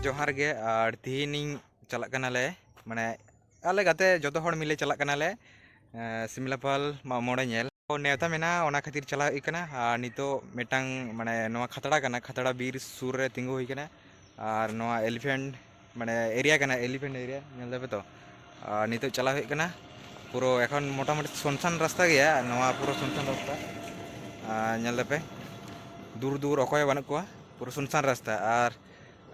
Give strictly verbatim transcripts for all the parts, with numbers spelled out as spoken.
ᱡᱚᱦᱟᱨ ᱜᱮ᱾ ᱟᱨ ᱛᱤᱦᱤᱧ ᱪᱟᱞᱟᱜ ᱠᱟᱱᱟᱞᱮ, ᱢᱟᱱᱮ ᱟᱞᱮ ᱜᱟᱛᱮ ᱡᱚᱛᱚ ᱦᱚᱲ ᱢᱤᱞᱮ ᱪᱟᱞᱟᱜ ᱠᱟᱱᱟᱞᱮ, ᱮᱸ, ᱥᱤᱢᱞᱟᱯᱟᱞ ᱢᱟᱜ ᱢᱚᱬᱮ ᱧᱮᱞ᱾ ᱱᱮᱣᱛᱟ ᱢᱮᱱᱟᱜᱼᱟ, ᱚᱱᱟ ᱠᱷᱟᱹᱛᱤᱨ ᱪᱟᱞᱟᱣ ᱦᱩᱭᱩᱜ ᱠᱟᱱᱟ᱾ ᱟᱨ ᱱᱤᱛᱚᱜ ᱢᱤᱫᱴᱟᱝ, ᱢᱟᱱᱮ ᱱᱚᱣᱟ ᱠᱷᱟᱛᱲᱟ ᱠᱟᱱᱟ, ᱠᱷᱟᱛᱲᱟ ᱵᱤᱨ ᱥᱩᱨ ᱨᱮ ᱛᱤᱸᱜᱩ ᱦᱩᱭ ᱠᱟᱱᱟ᱾ ᱟᱨ ᱱᱚᱣᱟ ᱮᱞᱤᱯᱷᱮᱱᱴ, ᱢᱟᱱᱮ ᱮᱨᱤᱭᱟ ᱠᱟᱱᱟ, ᱮᱞᱤᱯᱷᱮᱱᱴ ᱮᱨᱤᱭᱟ, ᱧᱮᱞ ᱫᱟᱯᱮ ᱛᱚ᱾ ᱟᱨ ᱱᱤᱛᱚᱜ ᱪᱟᱞᱟᱣ ᱦᱩᱭᱩᱜ ᱠᱟᱱᱟ᱾ ᱯᱩᱨᱟᱹ ᱮᱠᱷᱚᱱ ᱢᱚᱴᱟᱢᱩᱴᱤ ᱥᱩᱱᱥᱟᱱ ᱨᱟᱥᱛᱟ ᱜᱮᱭᱟ, ᱱᱚᱣᱟ ᱯᱩᱨᱟᱹ ᱥᱩᱱᱥᱟᱱ ᱨᱟᱥᱛᱟ᱾ ᱟᱨ ᱧᱮᱞ ᱫᱟᱯᱮ, ᱫᱩᱨ ᱫᱩᱨ ᱚᱠᱚᱭ ᱦᱚᱸ ᱵᱟᱹᱱᱩᱜ ᱠᱚᱣᱟ, ᱯᱩᱨᱟᱹ ᱥᱩᱱᱥᱟᱱ ᱨᱟᱥᱛᱟ᱾ ᱟᱨ,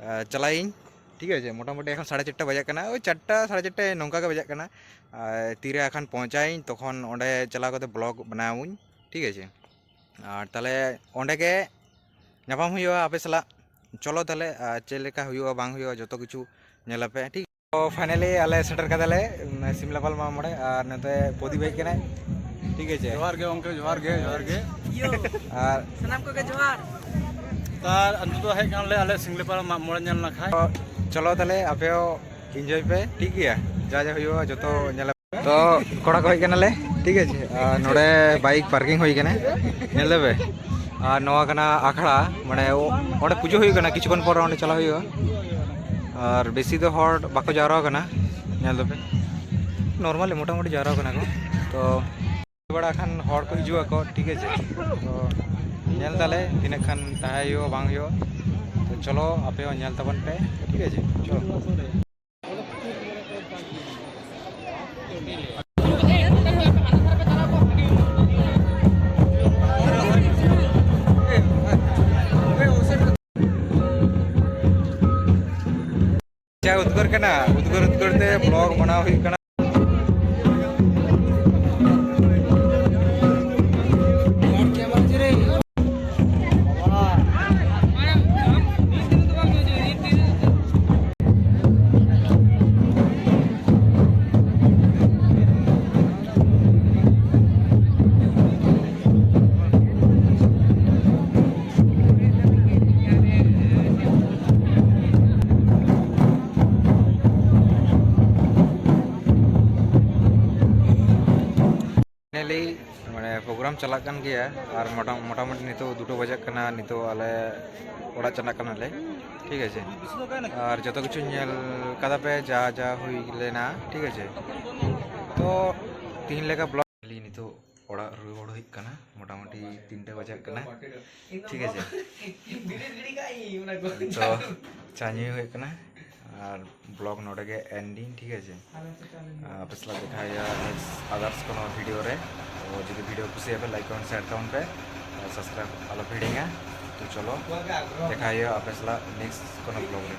ᱟᱨ ᱪᱟᱞᱟᱜ ᱤᱧ, ᱴᱷᱤᱠ ᱟᱪᱷᱮ, ᱢᱚᱴᱟᱢᱩᱴᱤ ᱮᱠᱷᱚᱱ ᱥᱟᱲᱮ ᱪᱟᱨᱴᱟ ᱵᱟᱡᱟᱜ ᱠᱟᱱᱟ, ᱳᱭ ᱪᱟᱨᱴᱟ, ᱥᱟᱲᱮ ᱪᱟᱨᱴᱟ ᱱᱚᱝᱠᱟ ᱜᱮ ᱵᱟᱡᱟᱜ ᱠᱟᱱᱟ᱾ ᱟᱨ ᱛᱤᱨᱮ ᱮᱠᱷᱟᱱ ᱯᱳᱸᱪᱷᱟᱭᱤᱧ, ᱛᱚᱠᱷᱚᱱ ᱚᱸᱰᱮ ᱪᱟᱞᱟᱣ ᱠᱟᱛᱮ ᱵᱞᱚᱜ ᱵᱮᱱᱟᱣᱟᱹᱧ, ᱴᱷᱤᱠ ᱟᱪᱷᱮ᱾ ᱟᱨ ᱛᱟᱦᱞᱮ ᱚᱸᱰᱮ ᱜᱮ ᱧᱟᱯᱟᱢ ᱦᱩᱭᱩᱜᱼᱟ ᱟᱯᱮ ᱥᱟᱞᱟᱜ᱾ ᱪᱚᱞᱚ ᱛᱟᱦᱞᱮ, ᱟᱨ ᱪᱮᱫ ᱞᱮᱠᱟ ᱦᱩᱭᱩᱜᱼᱟ ᱵᱟᱝ ᱦᱩᱭᱩᱜᱼᱟ ᱡᱚᱛᱚ ᱠᱤᱪᱷᱩ ᱧᱮᱞ ᱟᱯᱮ, ᱴᱷᱤᱠ? ᱛᱚ finally ᱟᱞᱮ ᱥᱮᱴᱮᱨ ᱠᱟᱫᱟᱞᱮ, ᱩᱢ, ᱥᱤᱢᱞᱟᱯᱟᱞ ᱢᱟᱜ ᱢᱚᱬᱮ, ᱟᱨ ᱱᱚᱛᱮ ᱯᱨᱚᱫᱤᱯ ᱦᱮᱡ ᱠᱟᱱᱟᱭ, ᱴᱷᱤᱠ ᱟᱪᱷᱮ? ᱡᱚᱦᱟᱨ ᱜᱮ ᱜᱚᱝᱠᱮ, ᱡᱚᱦᱟᱨ ᱜᱮ, ᱡᱚᱦᱟᱨ ᱜᱮ᱾ ᱟᱨ ᱥᱟᱱᱟᱢ ᱠᱚᱜᱮ ᱡᱚᱦᱟᱨ᱾ ᱟᱨ ᱱᱤᱛᱚᱜ ᱫᱚ ᱦᱮᱡ ᱠᱟᱱᱟᱞᱮ ᱟᱞᱮ ᱥᱤᱢᱞᱟᱯᱟᱞ ᱢᱟᱜ ᱢᱚᱬᱮ ᱧᱮᱞ ᱱᱟᱠᱷᱟᱡ᱾ ᱪᱚᱞᱚ ᱛᱟᱦᱞᱮ ᱟᱯᱮ ᱦᱚᱸ enjoy ᱯᱮ, ᱴᱷᱤᱠ ᱜᱮᱭᱟ? ᱡᱟ ᱡᱟ ᱦᱩᱭᱩᱜᱼᱟ ᱡᱚᱛᱚ ᱧᱮᱞ᱾ ᱛᱚ ᱠᱚᱲᱟ ᱠᱚ ᱦᱮᱡ ᱠᱟᱱᱟᱞᱮ, ᱴᱷᱤᱠ ᱟᱪᱷᱮ, ᱟᱨ ᱱᱚᱰᱮ ᱵᱟᱭᱤᱠ ᱯᱟᱨᱠᱤᱝ ᱦᱩᱭ ᱠᱟᱱᱟ, ᱧᱮᱞ ᱫᱟᱯᱮ᱾ ᱟᱨ ᱱᱚᱣᱟ ᱠᱟᱱᱟ ᱟᱠᱷᱲᱟ, ᱢᱟᱱᱮ ᱚ-, ᱚᱸᱰᱮ ᱯᱩᱡᱟᱹ ᱦᱩᱭᱩᱜ ᱠᱟᱱᱟ, ᱠᱤᱪᱷᱩ ᱠᱷᱚᱱ ᱯᱚᱨ ᱚᱸᱰᱮ ᱪᱟᱞᱟᱜ ᱦᱩᱭᱩᱜᱼᱟ᱾ ᱟᱨ ᱵᱮᱥᱤ ᱫᱚ ᱦᱚᱲ ᱵᱟᱠᱚ ᱡᱟᱣᱨᱟ ᱠᱟᱱᱟ, ᱧᱮᱞ ᱫᱟᱯᱮ, normally ᱢᱚᱴᱟᱢᱩᱴᱤ ᱡᱟᱣᱨᱟ ᱠᱟᱱᱟ ᱠᱚ᱾ ᱛᱚ ᱵᱟᱲᱟ ᱠᱷᱟᱱ ᱦᱚᱲ ᱠᱚ ᱦᱤᱡᱩᱜ ᱟᱠᱚ, ᱴᱷᱤᱠ ᱟᱪᱷᱮ᱾ ᱛᱚ ᱧᱮᱞ ᱫᱟᱞᱮ ᱛᱤᱱᱟᱹᱜ ᱠᱷᱟᱱ ᱛᱟᱦᱮᱸ ᱦᱩᱭᱩᱜᱼᱟ ᱵᱟᱝ ᱦᱩᱭᱩᱜᱼᱟ᱾ ᱛᱚ ᱪᱚᱞᱚ ᱟᱯᱮ ᱦᱚᱸ ᱧᱮᱞ ᱛᱟᱵᱚᱱ ᱯᱮ, ᱴᱷᱤᱠ ᱟᱪᱷᱮ, ᱪᱚᱞᱚ᱾ ᱡᱟ ᱩᱫᱽᱜᱟᱹᱨ ᱠᱟᱱᱟ, ᱩᱫᱽᱜᱟᱹᱨ ᱩᱫᱽᱜᱟᱹᱨ ᱛᱮ ᱵᱞᱚᱜ ᱵᱮᱱᱟᱣ ᱦᱩᱭᱩᱜ ᱠᱟᱱᱟ᱾ ᱯᱨᱳᱜᱨᱟᱢ ᱪᱟᱞᱟᱜ ᱠᱟᱱ ᱜᱮᱭᱟ ᱟᱨ ᱢᱚᱴᱟ- ᱢᱚᱴᱟᱢᱩᱴᱤ ᱱᱤᱛᱚᱜ ᱫᱩᱴᱳ ᱵᱟᱡᱟᱜ ᱠᱟᱱᱟ, ᱱᱤᱛᱚᱜ ᱟᱞᱮ ᱚᱲᱟᱜ ᱪᱟᱞᱟᱜ ᱠᱟᱱᱟᱞᱮ, ᱴᱷᱤᱠ ᱟᱪᱷᱮ᱾ ᱟᱨ ᱡᱚᱛᱚ ᱠᱤᱪᱷᱩ ᱧᱮᱞ ᱠᱟᱫᱟ ᱯᱮ, ᱡᱟ ᱡᱟ ᱦᱩᱭ ᱞᱮᱱᱟ, ᱴᱷᱤᱠ ᱟᱪᱷᱮ᱾ ᱛᱚ ᱛᱤᱦᱤᱧ ᱞᱮᱠᱟ ᱵᱞᱚᱜ ᱱᱤᱛᱚᱜ ᱚᱲᱟᱜ ᱨᱩᱣᱟᱹᱲ ᱦᱩᱭᱩᱜ ᱠᱟᱱᱟ, ᱢᱚᱴᱟᱢᱩᱴᱤ ᱛᱤᱱᱴᱟ ᱵᱟᱡᱟᱜ ᱠᱟᱱᱟ, ᱴᱷᱤᱠ ᱟᱪᱷᱮ᱾ ᱛᱚ ᱪᱟ ᱧᱩ ᱦᱩᱭᱩᱜ ᱠᱟᱱᱟ ᱟᱨ ᱵᱞᱚᱜ ᱱᱚᱰᱮ ᱜᱮ ᱮᱱᱰᱤᱝ, ᱴᱷᱤᱠ ᱟᱪᱷᱮ᱾ ᱟᱯᱮ ᱥᱟᱞᱟᱜ ᱫᱮᱠᱷᱟ ᱦᱩᱭᱩᱜᱼᱟ ᱱᱮᱠᱥᱴ ᱟᱫᱟᱨᱥ ᱠᱳᱱᱳ ᱵᱷᱤᱰᱤᱭᱳ ᱨᱮ᱾ ᱛᱚ ᱡᱩᱫᱤ ᱵᱷᱤᱰᱤᱭᱳ ᱠᱩᱥᱤᱭᱟᱜ ᱯᱮ, ᱞᱟᱭᱤᱠ, ᱠᱚᱢᱮᱱᱴ, ᱥᱮᱭᱟᱨ ᱛᱟᱵᱚᱱ ᱯᱮ, ᱥᱟᱵᱥᱠᱨᱟᱭᱤᱵ ᱟᱞᱚ ᱯᱮ ᱦᱤᱲᱤᱧᱟ᱾ ᱛᱚ ᱪᱚᱞᱚ ᱫᱮᱠᱷᱟ ᱦᱩᱭᱩᱜᱼᱟ ᱟᱯᱮ ᱥᱟᱞᱟᱜ ᱱᱮᱠᱥᱴ ᱠᱳᱱᱳ ᱵᱞᱚᱜ ᱨᱮ᱾